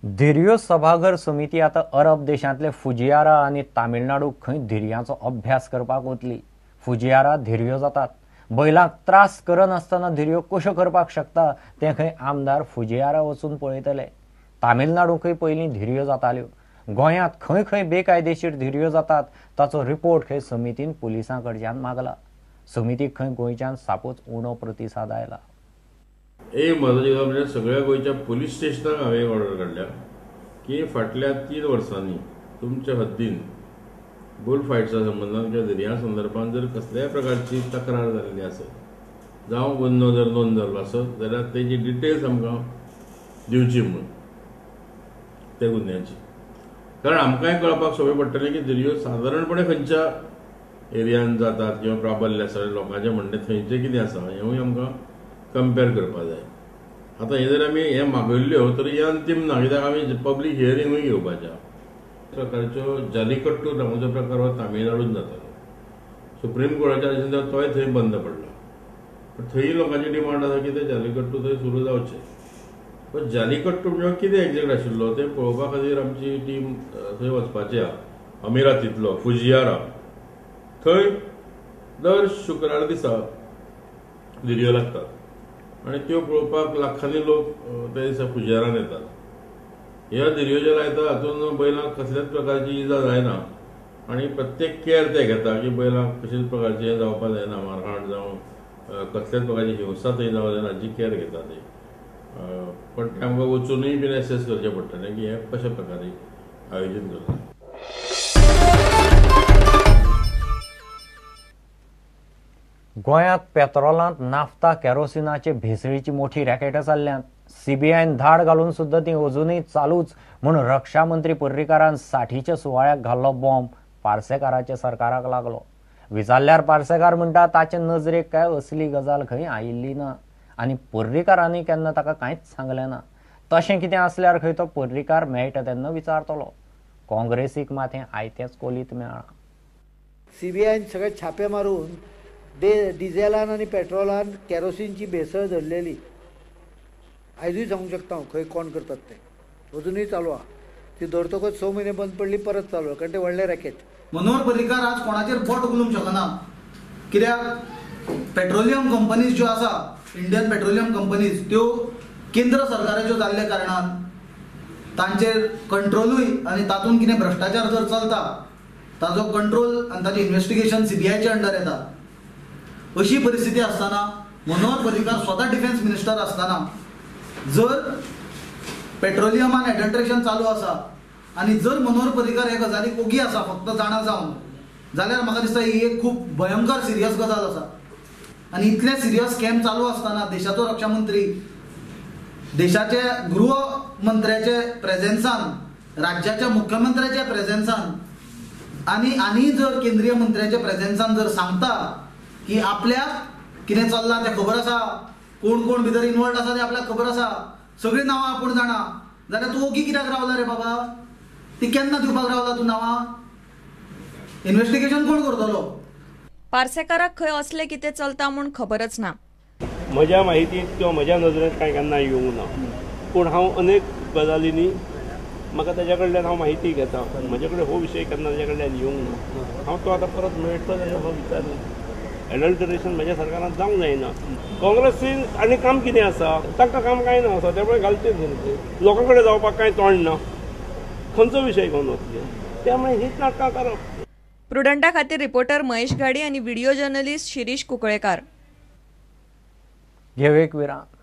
धिरयो सभाघर समिती आतां अरब देशांतले फुजियारा आनी तामिळनाडू खंय धिरयांचो अभ्यास करपाक वतली। फुजियारा धिरयो जातात, बैलांक त्रास करनासतना धिरयो कश्यो करपाक शकता तें खंय आमदार फुजियारा वचून पळयतले। तामिळनाडूकय पयलीं धिरयो जाताल्यो, गोंयांत खंय खंय बेकायदेशीर धिरयो जातात ताचो रिपोर्ट खंय समितीन पुलिसां कडच्यान मागला। समितीक खंय गोंयच्यान सापूच उणो प्रतिसाद आयला। एक म्हत्वाची गजाल म्हणजे सगळ्या गोंयच्या पुलीस स्टेशनाक हांवें एक ऑर्डर काडल्या की फाटल्या 3 वर्सांनी तुमच्या हद्दीन बुल फायट्सा संबंदान किंवा धिरयां संदर्भान जर कसल्याय प्रकारची तक्रार जाल्ली आसत जावं गुन्नो जर नोंद जाल्लो आसत जाल्यार तेजी डिटेल्स आमकां दिवची म्हूण त्या गुन्यांची, कारण आमकांय कळपाक सोंपें पडटलें की धिरयो सादारणपणे खंयच्या एरियान जातात किंवा प्राबल्य आसा, लोकांचें म्हणणें थंयचें कितें आसा हेंवूय आमकां कंपेर करपाक जाय। आतां हें जर आमी हें मागयल्ल्यो तर हें अंतीम ना, कित्याक आमी पब्लीक हियरींगूय घेवपाचें आहा। प्रकारच्यो जालिकट्टू नांवाचो प्रकार हो तामिळनाडून जातालो, सुप्रीम कोर्टाच्या आदेशान तोय थंय बंद पडला, पण थंय लोकांची डिमांड आसा की ते जालिकट्टू थंय सुरू जावचें। पण जालिकट्टू म्हणजे कितें एक्झॅक्ट आशिल्लो तें पळोवपा खातीर आमची टीम थंय वचपाची आहा। अमिरातींतलो फुजियारा थंय दर शुक्रार दिसा धिरयो लागतात आनी त्यो पळोवपाक लाखांनी लोक त्या दिसा फुजियारान येतात। ह्या धिरयो ज्यो लायता हातूंत बैलांक कसल्याच प्रकारची इजा जायना आनी प्रत्येक केअर ते घेता की बैलांक कशेच प्रकारचें हें जावपाक जायना, मारहाण जावं कसल्याच प्रकारची हिंसा थंय जावंक जायना हाची केअर घेता ते। पण तें आमकां वचुनूय बीन एसेस करचें पडटलें की हें कशा प्रकारे आयोजन करता। गोंयांत पेत्रोलांत नाफ्ता केरोसिनाचे भेसळीची मोठी रॅकेटां चल्ल्यांत। सीबीआयन धाड घालून सुद्दां ती अजूनय चालूच म्हूण रक्षा मंत्री पर्रीकारान 60च्या सुवाळ्याक घाल्लो बॉम्ब पार्सेकाराच्या सरकाराक लागलो। विचारल्यार पार्सेकार म्हणटा ताचे नजरेक काय असली गजाल खंय आयिल्ली ना आनी पर्रीकारांनी केन्ना ताका कांयच सांगलें ना। तशें कितें आसल्यार खंय तो पर्रीकार मेळटा तेन्ना विचारतलो। काँग्रेसीक मात हें आयतेंच कोलीत मेळ्ळां। सीबीआयन सगळे छापे मारून डिझेलान आनी पेट्रोलान केरोसिनची भेसळ धरलेली। आयजूय सांगूंक शकता हांव खंय कोण करतात तें, अजुनूय चालू आहा। ती धरतकच 6 म्हयने बंद पडली, परत चालू आहा, कारण तें व्हडलें रॅकेट। मनोहर पर्रीकार आज कोणाचेर बोट उखलूंक शकना, कित्याक पेट्रोलियम कंपनीज ज्यो आसा, इंडियन पेट्रोलियम कंपनीज, त्यो केंद्र सरकाराच्यो जाल्ल्या कारणान तांचेर कंट्रोलूय आनी तातूंत कितें भ्रश्टाचार जर चलता ताजो कंट्रोल आनी ताचें इन्वेस्टिगेशन सीबीआयच्या अंडर येता। अशी परिस्थिती आसतना मनोहर पर्रीकार स्वता डिफेन्स मिनिस्टर आसतना जर पेट्रोलियमान एडल्ट्रेशन चालू आसा आनी जर मनोहर पर्रीकार हे गजालीक ओगी आसा फक्त जाणा जावन, जाल्यार म्हाका दिसता ही एक खूब भयंकर सिरियस गजाल आसा। आनी इतले सिरियस स्कॅम चालू आसतना देशाचो रक्षा मंत्री देशाचे गृहमंत्र्याचे प्रेझेन्सान, राज्याच्या मुख्यमंत्र्याच्या प्रेझेन्सान आनी आनी जर केंद्रीय मंत्र्याच्या प्रेझेन्सान जर सांगता की आपल्याक कितें चल्लां तें खबर आसा, कोण कोण भितर इनवॉल्ड आसा तें आपल्याक खबर आसा, सगळीं नांवां आपूण जाणा, जाल्यार तूं ओगी कित्याक रावला रे बाबा? ती केन्ना दिवपाक रावला तूं नांवां? इन्वेस्टिगेशन कोण करतलो? पार्सेकाराक खंय असलें कितें चलता म्हूण खबरच ना। म्हज्या माहितींत किंवा म्हज्या नजरेंत कांय केन्ना येवंक ना, पूण हांव अनेक गजालींनी म्हाका ताज्या कडल्यान हांव माहिती घेता। म्हजे कडेन हो विशय केन्ना ताज्या कडल्यान येवंक ना। हांव तो आतां परत मेळटलो तेन्ना हांव विचारना। एडल्टरेशन म्हज्या सरकारान जावंक जायना। काँग्रेसीन आनी काम कितें आसा, तांकां काम कांय ना आसा, त्यामुळे घालचें न्ही, लोकां कडेन जावपाक कांय तोंड ना, खंयचो विशय घेवन वतले, त्यामुळे हीच नाटकां करप। प्रुडंटा खातीर रिपोर्टर महेश घाडी आनी व्हिडिओ जर्नलिस्ट शिरीष कुंकळेकार। घेव एक विराम।